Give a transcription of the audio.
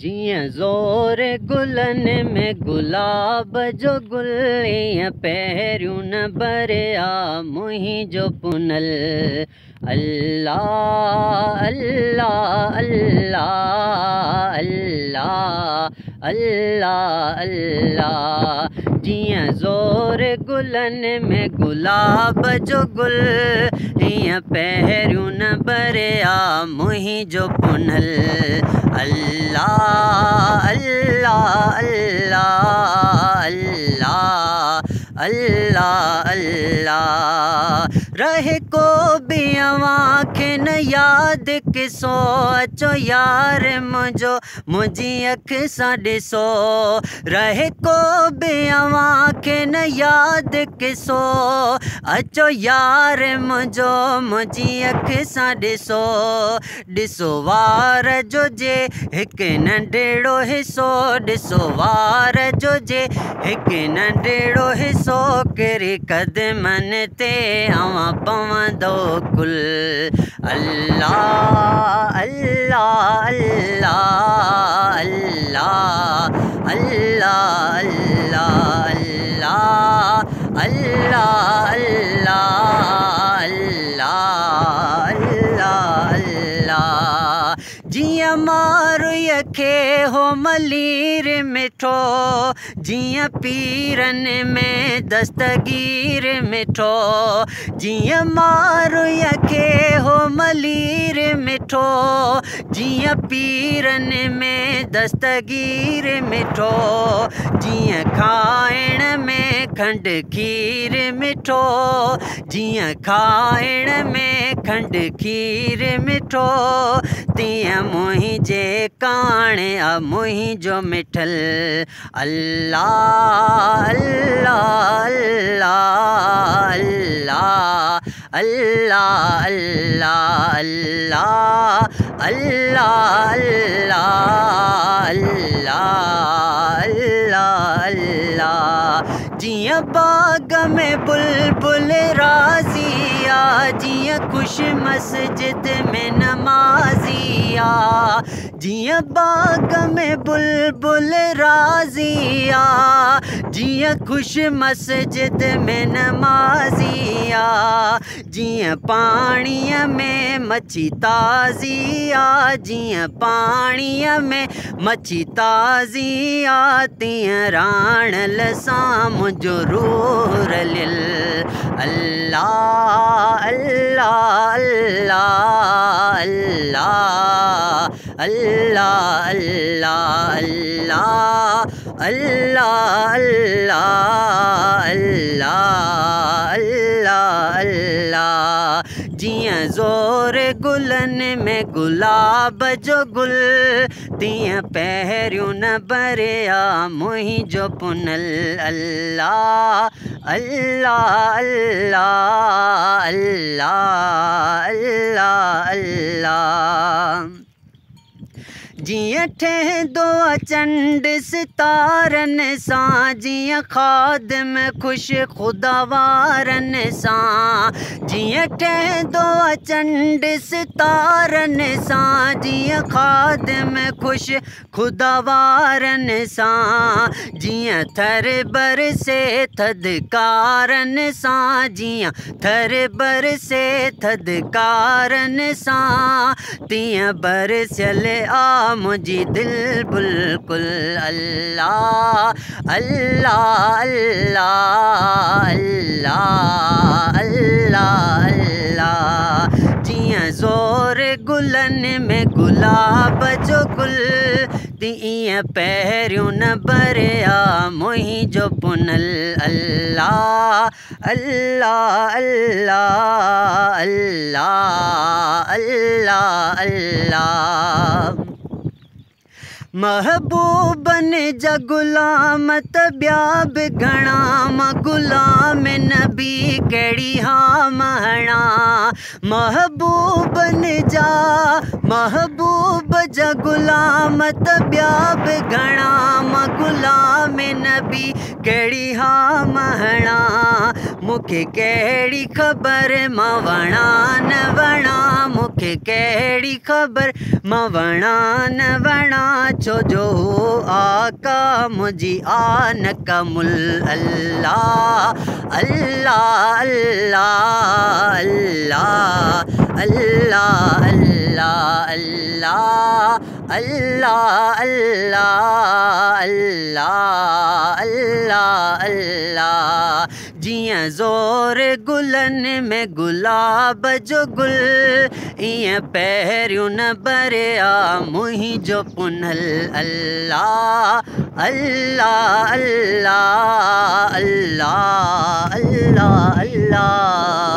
जीअं ज़ोर गुलनि में गुलाब जो गुल, ईअं पहिरियों न भरिया मुंहिंजो पुनल। अल्लाह अल्लाह अल्लाह अल्लाह अल्लाह अल्लाह। जीअं ज़ोर गुलनि में गुलाब जो गुल, ईअं पहिरियों न भरिया मुंहिंजो पुनल। अल्लाह अल्लाह अल्लाह अल्लाह अल्लाह अल्लाह। रहे को बि अव्हांखे न यादि किसो, अचो यार मुंहिंजो मुंहिंजी अखि सां ॾिसो। रहे को बि अव्हांखे न यादि किसो, अचो यार मुंहिंजो मुंहिंजी अखि सां ॾिसो। ॾिसो वार जो जे हिकु नंढड़ो हिसो, ॾिसो वार जो जे हिकु नंढड़ो हिसो। किरी क़दमनि ते अव्हां पवंदो कुल। अल्लाह अल्लाह अल्लाह अल्लाह अल्लाह अल्लाह अल्लाह अल्लाह अल्लाह अल्लाह अल्लाह। जीअं मारूअ खे हो मलीर मिठो, जीअं पीरनि में दस्तगीर मिठो। जीअं मारूअ खे हो मलीर मिठो, जीअं पीरनि में दस्तगीर मिठो। जीअं खाइण में खंड खीर मिठो, जीअं खाइण में खंड खीर मिठो। तीअं मुंहिंजे काण आ मुंहिंजो मिठल। अल्लाह अल्लाह अल्लाह अल्लाह अल्लाह अल्लाह अल्लाह अल्लाह अल्लाह अल्लाह अल्लाह। जीअं बाग में बुलबुल राज़िया, जीअं ख़ुशि मस्जिद में नमाज़िया। जीअं बाग में बुलबुल राज़िया, जीअं ख़ुशि मस्जिद में नमाज़िया। जीअं पाणीअ में मच्छी ताज़िया, जीअं पाणीअ में मच्छी ताज़िया। तीअं राणल सां मुंहिंजो रूह रलियल। अल्लाह अल्लाह अल्लाह अल्लाह अल्लाह अल्लाह अल्लाह अल्लाह अल्लाह अल्लाह अल्लाह। जीअं ज़ोर गुलनि में गुलाब जो गुल, तीअं पहिरियों न भरिया मुंहिंजो पुनल। अल्लाह अल्लाह अल्लाह अल्लाह अल्लाह अल्लाह। जीअं ठहंदो आहे चंड सितारनि सां, जीअं ख़ादिम ख़ुशि ख़ुदा वारनि सां। जीअं ठहंदो आहे चंड सितारनि सां, जीअं ख़ादिम ख़ुशि ख़ुदा वारनि सां। जीअं थर बरसे थधकारनि सां, जीअं थर बरसे थधकारनि सां। तीअं बरसियल आ मुंहिंजी दिलि बिल्कुल। अल्लाह अल्लाह अल्लाह अल्लाह अल्लाह अल्लाह। जीअं ज़ोर गुलनि में गुलाब जो गुल, तीअं पहिरियों न भरिया मुंहिंजो पुनल। अल्लाह अल्लाह अल्लाह अल्लाह अल्लाह अल्लाह। महबूबनि जा गुलाम त ॿिया बि घणा, मां गुलाम नबी कहिड़ी हाम हणा। महबूबनि जा महबूब जा गुलाम त ॿिया बि घणा, मां غلام نبي ڪهڙي هام هڻان، مون کي ڪهڙي خبر مان وڻان نه وڻان، مون کي ڪهڙي خبر مان وڻان نه وڻان، ڇو جو هو آقا منهنجي آن ڪمل. الله الله الله الله الله الله الله الله الله الله الله. جيئن زور گلن ۾ گلاب جو گل، ائين پهريون نه ڀريا منهنجو پنهل. الله الله الله الله الله الله.